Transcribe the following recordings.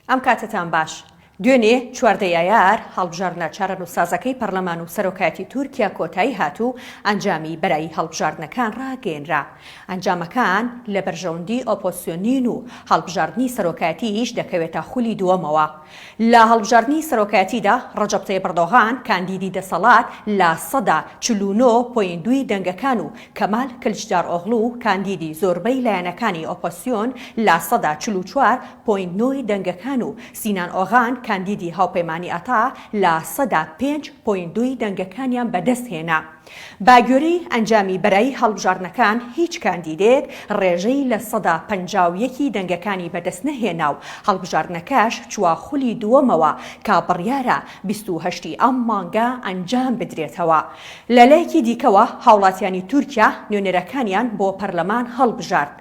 ئەم کاتەتان باش. دوێنێ 14 ی ئایار هەڵبژاردنە چارەنووسسازەکەی پەرلەمان و سەرۆکایەتی تورکیا کۆتایی هات و ئەنجامی بەرایی هەڵبژاردنەکان ڕاگەیەنرا. ئەنجامەکان لە بەرژەوەندی ئۆپۆزسیۆن نین و هەڵبژاردنی سەرۆکایەتیش دەکەوێتە خولی دووەمەوە. لە هەڵبژاردنی سەرۆکایەتیدا ڕەجەب تەیب ئەردۆغان کاندیدی دەسەڵات 49% point دووی دەنگەکان و کەمال کلچدارئۆغڵو کاندیدی زۆربەی لایەنەکانی ئۆپۆزسیۆن 44% point نۆی دەنگەکان و سینان ئۆغان کاندیدی هاوپەیمانی ئەتا 5% point دووی دەنگەکانیان بەدەستهێنا. بە گوێرەی ئەنجامی بەرایی هەڵبژاردنەکان هیچ کاندیدێک ڕێژەی 51% ی دەنگەکانی بەدەستنەهێنا و هەڵبژاردنەکەش چووە خولی دووەمەوە کە بڕیارە 28 ی ئەم مانگە ئەنجام بدرێتەوە. لە لایەکی دیکەوە هاوڵاتیانی تورکیا نوێنەرەکانیان بۆ پەرلەمان هەڵبژارد.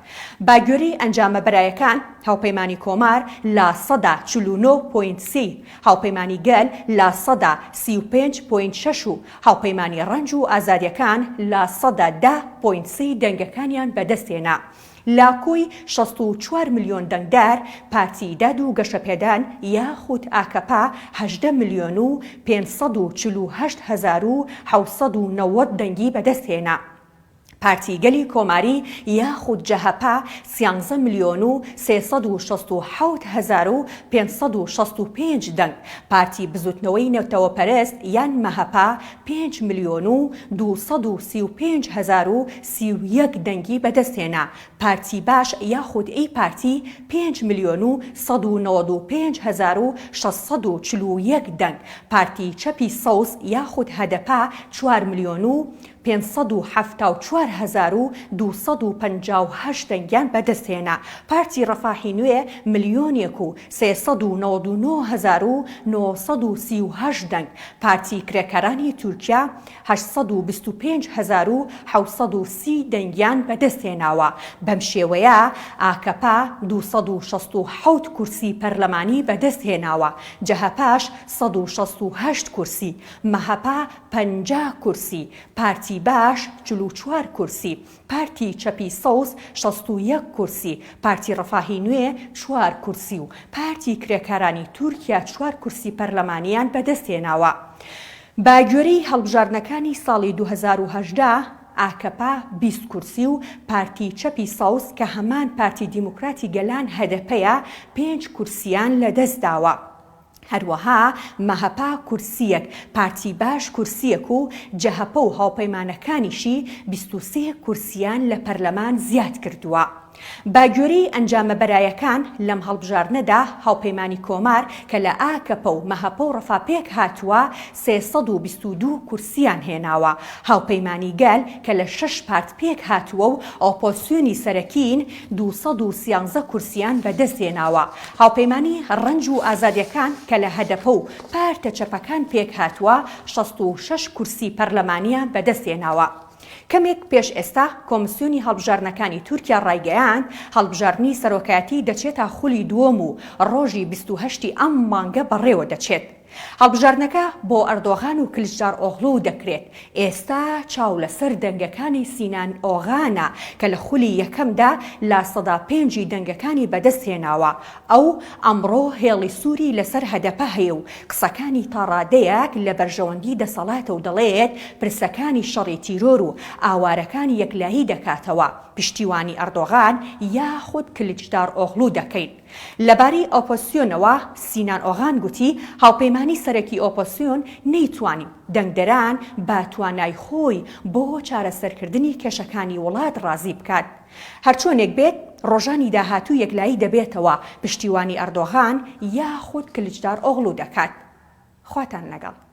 بە گوێرەی ئەنجامە بەرایەکان هاوپەیمانی کۆمار 49% point سێ، هاوپەیمانی گەل 35% point شەش و هاوپەیمانی ڕەنج و ئازادیەکان 10% point سێی دەنگەکانیان بەدەستهێنا. لە کۆی 64 ملیۆن دەنگدەر، پارتی داد و گەشەپێدان یاخود ئاکەپە 18 ملیۆن و 548 هەزار و 790 دەنگی بەدەستهێنا. پارتی گەلی کۆماری یاخود جەهەپە سیانزە ملیۆن و 367 هەزار و 565 دەنگ، پارتی بزوتنەوەی نەتەوەپەرست یان مەهەپە پێنج ملیۆن و 235 هەزار و 31 دەنگی بەدەستهێنا، پارتی باش یاخود ئیی پارتی پێنج ملیۆن و 195 هەزار و 641 دەنگ، پارتی چەپی سەوز یاخود هەدەپە چوار ملیۆن و 574 هەزار و 258 دەنگیان بەدەستهێنا، پارتی ڕەفاهی نوێ ملیۆنێک و 399 هەزار و 938 دەنگ، پارتی کرێکارانی تورکیا 825 هەزار و 730 دەنگیان بەدەستهێناوە، بەم شێوەیە ئاکەپە 267 کورسی پەرلەمانی بەدەستهێناوە، جەهەپەش 168 کورسی، مەهەپە 50 کورسی، پارتی باش 44 کورسی، پارتی چەپی سەوز 61 کورسی، پارتی ڕەفاهی نوێ چوار کورسی و پارتی کرێکارانی تورکیا چوار کورسی پەرلەمانیان بەدەستهێناوە. بە گوێرەی هەڵبژاردنەکانی ساڵی 2018، ئاکەپە 20 کورسی و پارتی چەپی سەوز کە هەمان پارتی دیموکراتی گەلان هەدەپەیە پێنج کورسییان لەدەستداوە. هەروەها مەهەپە کورسییەک، پارتی باش کورسییەک و جەهەپە و هاوپەیمانەکانیشی 23 کورسییان لە پەرلەمان زیاد کردووە. بە گوێرەی ئەنجامە بەرایەکان، لەم هەڵبژاردنەدا هاوپەیمانی کۆمار کە لە ئاکەپە و مەهەپە و ڕەفا پێکهاتووە 322 کورسییان هێناوە، هاوپەیمانی گەل کە لە شەش پارت پێکهاتووە و ئۆپۆزسیۆنی سەرەکین 213 کورسییان بەدەستهێناوە. هاوپەیمانی ڕەنج و ئازادیەکان کە لە هەدەپە و پارتە چەپەکان پێکهاتووە 66 کورسی پەرلەمانیان بەدەستهێناوە. کەمێک پێش ئێستا کۆمسیۆنی هەڵبژاردنەکانی تورکیا ڕایگەیاند، هەڵبژاردنی سەرۆکایەتی دەچێتە خولی دووەم و ڕۆژی 28 ی ئەم مانگە بەڕێوەدەچێت. هەڵبژاردنەکە بۆ ئەردۆغان و کلچدارئۆغڵو دەکرێت، ئێستا چاو لەسەر دەنگەکانی سینان ئۆغانە کە لە خولی یەکەمدا 5% ی دەنگەکانی بەدەستهێناوە، ئەو ئەمڕۆ هێڵی سووری لەسەر هەدەپە هەیە و قسەکانی تاڕادەیەک لە بەرژەوەندی دەسەڵاتە و دەڵێت پرسەکانی شەڕی تیرۆر و ئاوارەکان یەکلایی دەکاتەوە، پشتیوانی ئەردۆغان یاخود کلچدارئۆغڵو دەکەین. لەبارەی ئۆپۆزسیۆنەوە، سینان ئۆغان گوتی، هاوپەیمانی سەرەکی ئۆپۆزسیۆن نەیتوانی دەنگدەران بە توانای خۆی بۆ چارەسەرکردنی کێشەکانی وڵات ڕازی بکات. هەرچۆنێک بێت، ڕۆژانی داهاتوو یەکلایی دەبێتەوە پشتیوانی ئەردۆغان یاخود کلچدارئۆغڵو دەکات. خواتان لەگەڵ.